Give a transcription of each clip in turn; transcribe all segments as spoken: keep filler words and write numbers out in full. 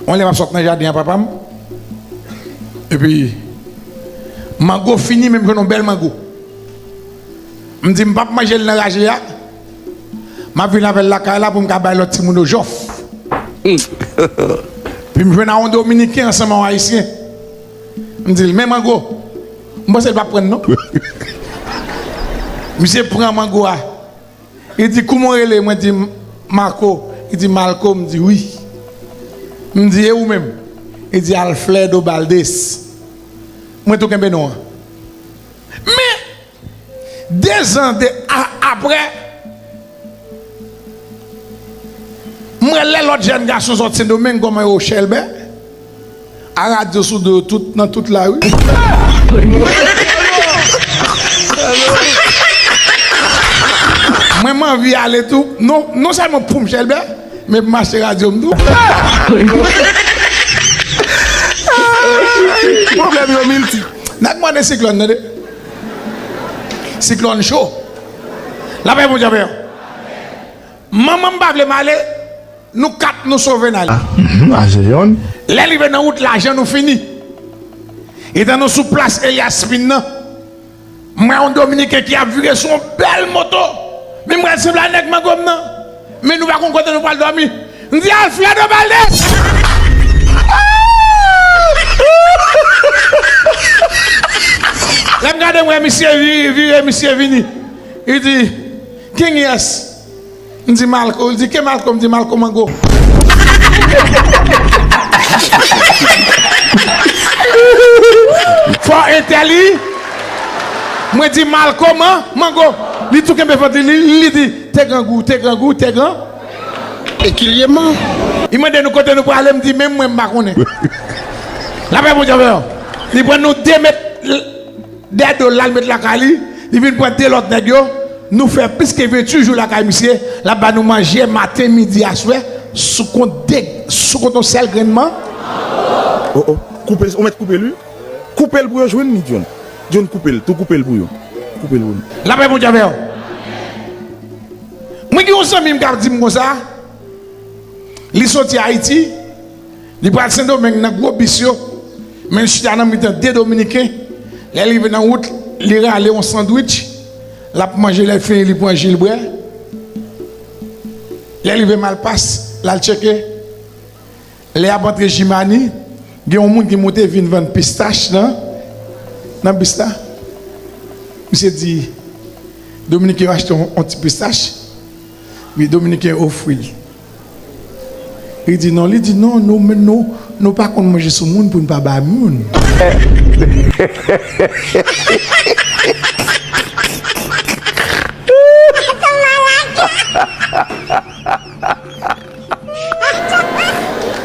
Yon lè m ap sot nan jaden an papa m, epi mango fini, men m jwenn yon bèl mango. M di m p ap manje l nan raje a, m ap vin avè l lakay la pou m ka bay lòt timoun yo jòf. Epi m jwenn a yon dominiken ansanm a yon ayisyen. M di l, "Men mango." M panse l p ap pran l non. Misye pran mango a. Li di, "Kouman w rele?" Mwen di, "Marco." Li di, "Malko?" M di, "Wi." M di, "E ou menm?" Li di, "Alfredo Baldes." Mwen tou kenbe non an. Men, dezan de, a, apre, m wè lè lòt jèn gason sòt Sendomeng kòman yo Chèlbè. A radyo sou do yo tout, nan tout lari. Mwen, m anvi ale tou. Non, non sèlman pou m Chèlbè, men pou m achte radyo m tou. Pwoblèm yo milti. N a mande siklòn, tande. Siklòn cho. Lapè Bondye avè yo. Manman m pa vle m ale, nou kat nou sove n ale. Mhm, a se yonn. Lè n rive nan wout, lajan nou fini. Etan nou sou plas Elias Pin nan, m wè yon dominiken ki ap vire sou yon bèl moto. Men m wè l sanble a nèg mango m nan. Men nou pa konn kote nou pral dòmi. M di, "Alfredo Balde!" Lè m gade, m wè misye vire, vire, misye vini. Li di, "King Yes." M di, "Malko." Li di, "Ke Malko?" M di, "Malko Mango." Fò entèli. Mwen di, "Malko man, Mango." Li tou kenbe vant li, li, li di, "Te grangou, te grangou, te gran." Ekilyeman. Li mande nou kote nou prale, m di, "Menm mwen, m pa konnen." Lapè Bondye avè yo. Li pran nou de mèt l-, dèyè do l la, l met lakay li, li vin pran de lòt nèg yo. Nou fè plis ke venntuit jou lakay misye, l ap ba nou manje maten, midi, aswè, sou kont de, sou kont yon sèl grenn man. Oh, oh. Koupe l, ou mèt koupe l, wi. Koupe l pou yo jwenn li, John. John, koupe l, tou koupe l pou yo. Koupe l pou nou. Lapè Bondye avè yo. Mwen gen yon zanmi m k ap di m konsa, li soti Ayiti, li pral Sendomeng nan gwo bis yo, men l chita nan mitan de Dominiken. Lè l rive nan wout, li rale yon sandwich, l ap manje, lè l fini, li pran ji l bwè. Lè l rive Malpas, l al tcheke. Lè y ap antre Jimani, gen yon moun ki monte vin vann pistach nan, nan bis la. Misye di, Dominiken yo achte yon, yon ti pistach. Wi, Dominiken yo ofri l. Li di non, li di non, nou, nou, nou pa konn manje sou moun pou n pa ba moun.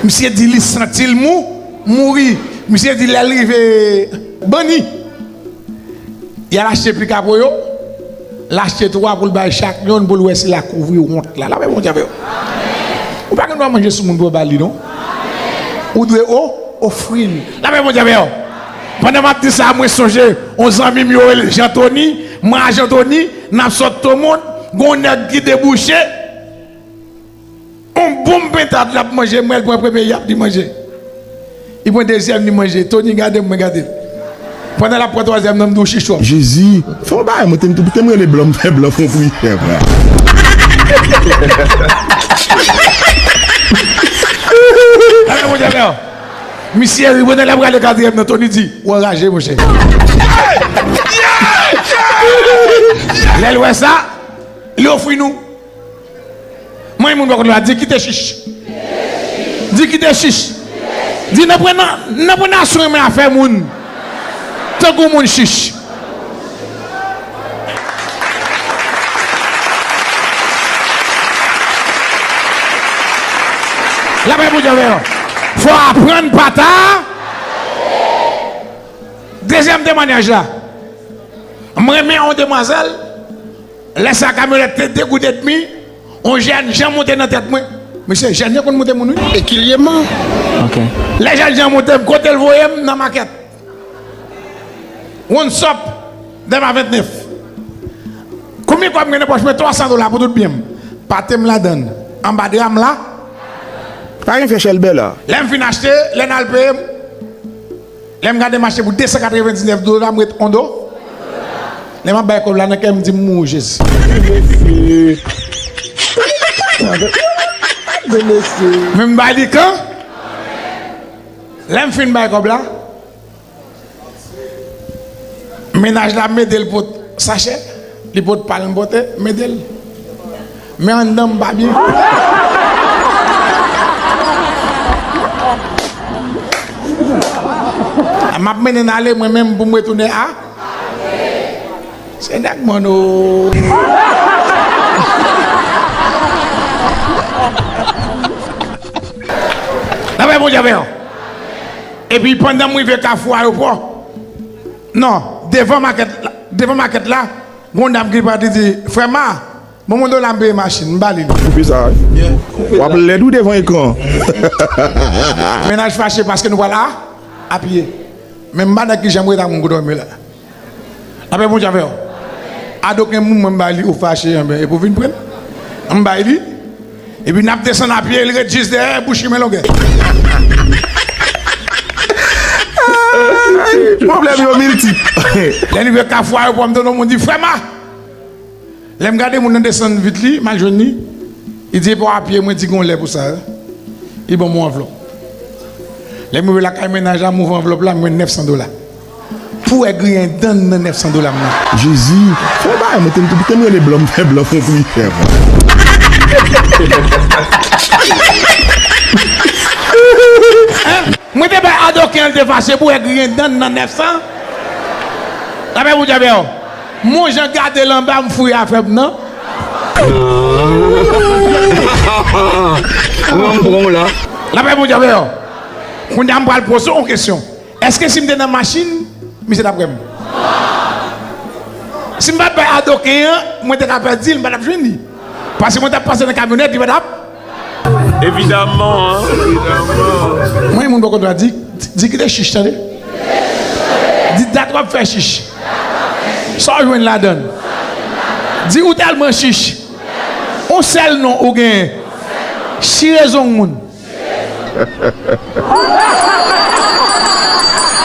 Misye di li santi l mou, mouri. Misye di lè l rive Banni, y al achte pika pou yo. L achte twa pou l bay chak yonn pou l wè si l a kouvri wont la. Lapè Bondye avè yo. Ou pa gen dwa manje sou moun pou w ba li non. Ou dwe o-, ofri l. Lapè Bondye avè yo. Pandan m ap di sa, mwen sonje yon zanmi m yo rele Jean Tony. Mwen a Jean Tony, n ap sot Tomond, gon nèg ki debouche. On bonm pentad l ap manje, mwen l pran premye yap li manje. Li pran dezyèm li manje. Tony gade m, mwen gade l. Pandan l ap pran twazyèm nan, m di w chichòm. Jezi, fè yon bagay, mwen te m tou, te m rele blan, m fè blan fon pri. Gade mwen, jè, misye ri, pandan l ap rale katriyèm nan, Tony di, "Ou anraje, monchè." Lè l wè sa, li ofri nou. Mwen, moun bò kote la, di kite chich. Di kite chich. Di nan pwen nan, nan pwen nasyon renmen afè moun. Tankou moun chich. Lapè Bondye avè yo. Fò aprann pata. Dezyèm temwanyaj la. Mwen renmen yon demwazèl. Lè sa, kamyonèt te de goud edmi, yon jèn jan monte nan tèt mwen. Mesye, jèn jan konn monte moun, wi. Ekilyeman. Ok. Lè jèn jan monte m, kote l voye m? Nan makèt. One Stop, Dèlma vennèf. Konbyen kòb m gen nan pòch mwen? Twa san dola pou tout byen m. Pate m ladann. Anba dra m la. Pa gen fè chèlbè la. Lè m fin achte, lè n al peye m, lè m gade m achte pou de san katrevendiznèf dola, m ret on do. Lè m ap bay kòb la nan kè m di m mouri Jezi. Mesye. Men m bay li kan? Lè m fin bay kòb la, mennaj la m ede l pot sachè, li pot pa l, m pote, m ede l. Men anndan m pa byen. M ap mennen n ale, mwen menm pou m retounen a. Se nèg mòn o. N ap fè Bondye avè yo. Epi pandan m rive kafou ayewopò, non, devan makèt la, devan makèt la, gon dam ki pati di, "Frè m a, bon, bon dola m peye machin," m ba li l. Koupe sa wi. W ap lèd wi devan ekran. Mennaj fache paske nou pral a, a pye. Men m pa nèg ki janm rete ak moun pou dòmi la. Lapè Bondye avè w. Adoken moun mwen m bay li ou fache, enben, epi w vin pran l. M bay li. Epi n ap desann a pye, li ret jis dèyè, bouch li men longè. Pwoblèm yo miltip. Lè n rive kafou ayewopò, m tande yon moun di, "Frè m a!" Lè m gade moun nan desann vit li, m al jwenn li. Li di, "E pa w a pye mwen di gon lè pou sa, wi." Li ban m yon anvlòp. Lè m rive lakay mennaj la, m ouvri anvlòp la, m jwenn nèf san dola. Pou w wè griyen dan nan nèf san dola m nan. Jezi, fè yon bagay, mwen te, te, te m rele blan, m fè blan fon pri fè mwen. Mwen te bay adoken an, l te fache pou w wè griyen dan nan nèf san. Lapè Bondye avè w. Mon jan gade l anba, m fouye afè m nan. Mwen m pran w la. Lapè Bondye avè w. Kounye a m pral poze w yon kesyon. Èske si m te nan machin, misye t ap wè m? Si m pa t bay adoken an, mwen te ka pèdi l, m pa t ap jwenn li. Paske mwen t ap pase nan kamyonèt, li pa t ap. Evidaman, evidaman. Mwen, moun poko dwa di, di kite chich, tande. Di dat w ap fè chich. Sa w jwenn ladan l. Di ou tèlman chich. On sèl non ou genyen. Chire zong moun.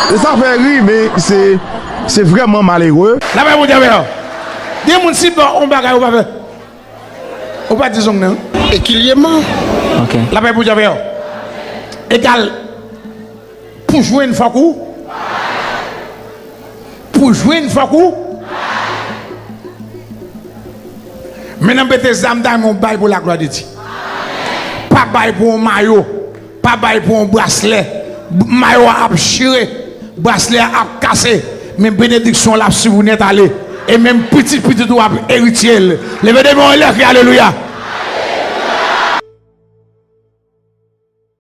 E sa fè ri, men se, se vrèman malere. Lapè Bondye avè w. Gen moun si ba w yon bagay ou pa fè. Ou pa di zong nan. Ekilyeman. Ok. Lapè Bondye avè w. Egal. Pou jwenn fòk ou. Pou jwenn fòk ou. Men nan pete zam ta men w bay pou laglwa de Dye. Pa bay pou yon mayo. Pa bay pou yon braslè. Mayo a ap chire. Braslè a ap kase. Men benediksyon w la ap swiv ou nèt ale. E menm pitit pitit ou ap eritye l. Leve de men w anlè, kri alelouya.